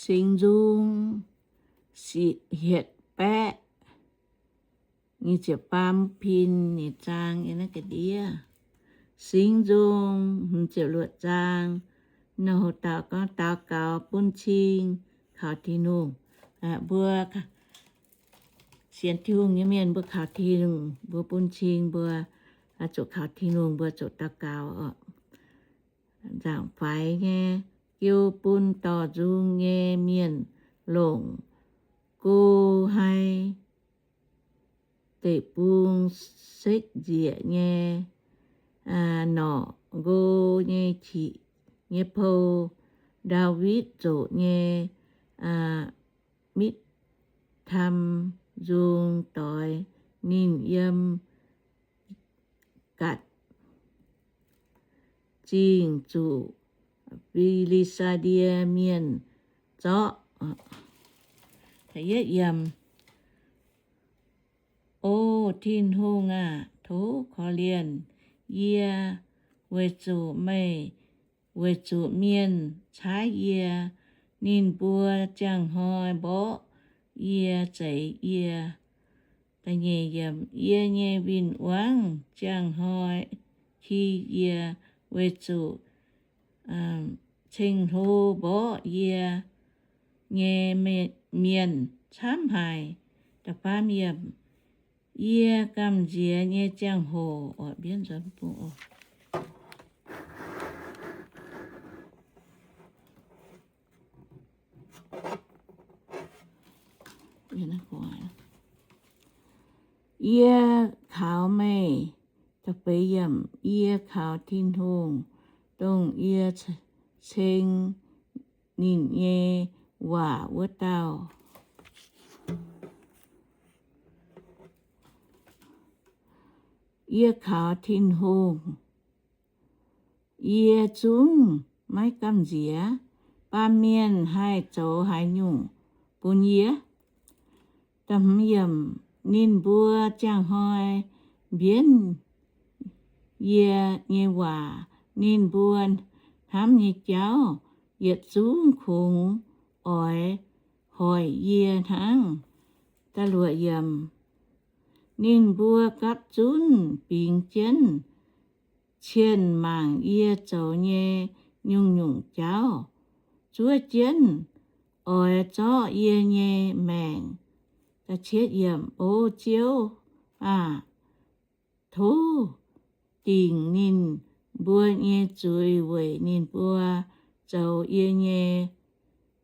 Singx Nzung, hietc baeqv nyic ziepc faam pin nyeic zaang. Singx Nzung hmz ziepc luoqc zaang. Ninh hoc dauh gorngv daux gaux bun cing kaux Tin-Hungh. Mbuo sienx Tin-Hungh nyei mienh mbuo kaux Tin-Hungh, mbuo bun cing mbuo zuqc kaux Tin-Hungh, mbuo zuqc daux gaux oc. Nzaangc faix nyei, jiu bun dorh nzung nyei mienh longc go haih deic-bung sekv nzieqc nyei norqc, nqo nyei qiqv nyei pou. Ndaawitv zoqc nyei Mitv^tam Nzung doix ninh yiem Gaatc Zingh zuqc Fi^li^saa^die Mienh zorqv. O Tin-Hungh aah! Tov korv-lienh yie weic zuqc meih, weic zuqc mienh caaiv yie. Ninh mbuo ziangh hnoi mborqv yie, zeix yie. Yie nyei win-wangv ziangh hnoi qi yie, weic zuqc ceng-hlo mborqv yie nyei mienh camv haic. Yie gamh nziex nyei ziangh hoc, yie kaux meih, yie kaux Tin-Hungh, dongh yie ceng ninh nyei waac wuov dauh. Yie kaux Tin-Hungh, yie zungv maiv gamh nziex. Baamh mienh haih zoux haaix nyungc bun yie? Ninh mbuo ziangh hnoi mbienv yie nyei waac, ninh mbuo hnamv nyei jauv yietc zungv kungx oix hoic yie hnangv. Ninh mbuo gapv zunv bingx jienv cien-mangc yie zoux nyei nyungc-nyungc jauv, zuov jienv oix zorqv yie nyei maengc. O Ziouv aah! Tov dingc ninh mbuo nyei zuiz weic ninh mbuo zoux yie nyei,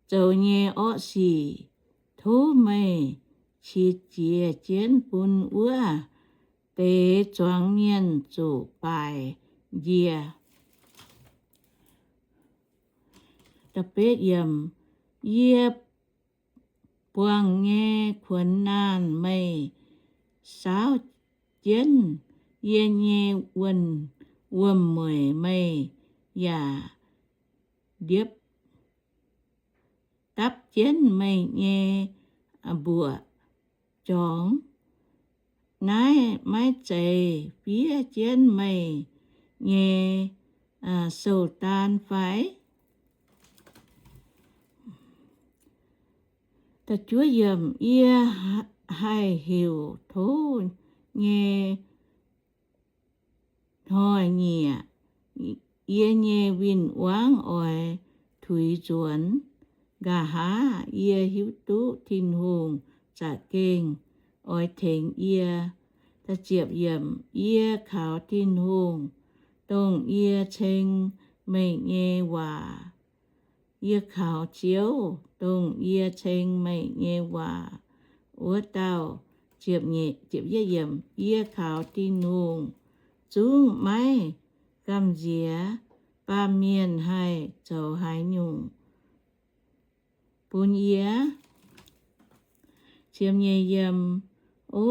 zoux nyei orqv sic. Tov meih qiex jiez jienv bun wuov deix zuangx mienh zuqc baaic njiec. Yie buangh nyei kuonx naanh meih saauv jienv, yie nyei wuom-mueic meih yaac ndiepv, dapv jienv meih nyei mbuoqc jorngx. Naaiv maiv zeiz fiev jienv meih nyei sou-daan fai? Yie haih heuc tov nyei hnoi-nyieqc, yie nyei win-wangv oix tuix nzuonx. Nqa'haav yie hiuv duqv Tin-Hungh za'gengh oix tengx yie. Yie kaux Tin-Hungh, dongh yie ceng meih nyei waac. Yie kaux Ziouv, dongh yie ceng meih nyei waac wuov dauh. Yie kaux Tin-Hungh zungv maiv gamh nziex baamh mienh haih zoux haaix nyungc bun yie. O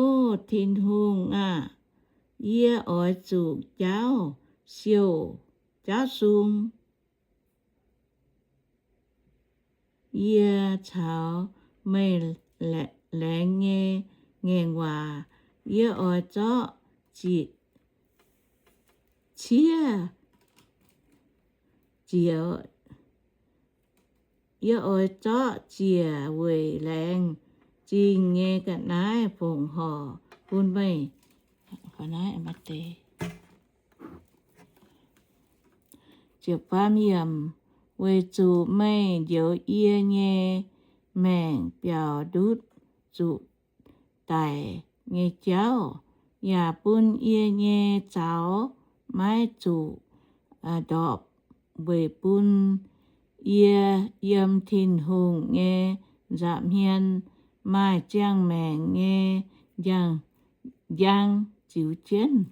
Tin-Hungh aah! Yie oix zuqc jaauv siouc jaauv sung. Yie caux meih laengz nyei ngaengc waac yie oix zorqv zitc ciev ziec. Yie oix zorqv ziec weic laengz zingh nyei ga'naaiv fongc horc bun meih. Weic zuqc meih njoux yie nyei maengc biaux ndutv zuqc daic nyei jauv, yaac bun yie nyei zaux maiv zuqc ndorpc, weic bun yie yiem Tin-Hungh nyei nza'hmien maaih ziangh maengc nyei njang ziux jienv.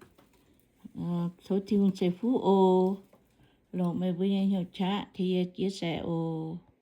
Tov Tin-Hungh ceix fuqv oc. Longc meih mbuo nyei hnyouv qaqv tengx yie chia sẻ oc.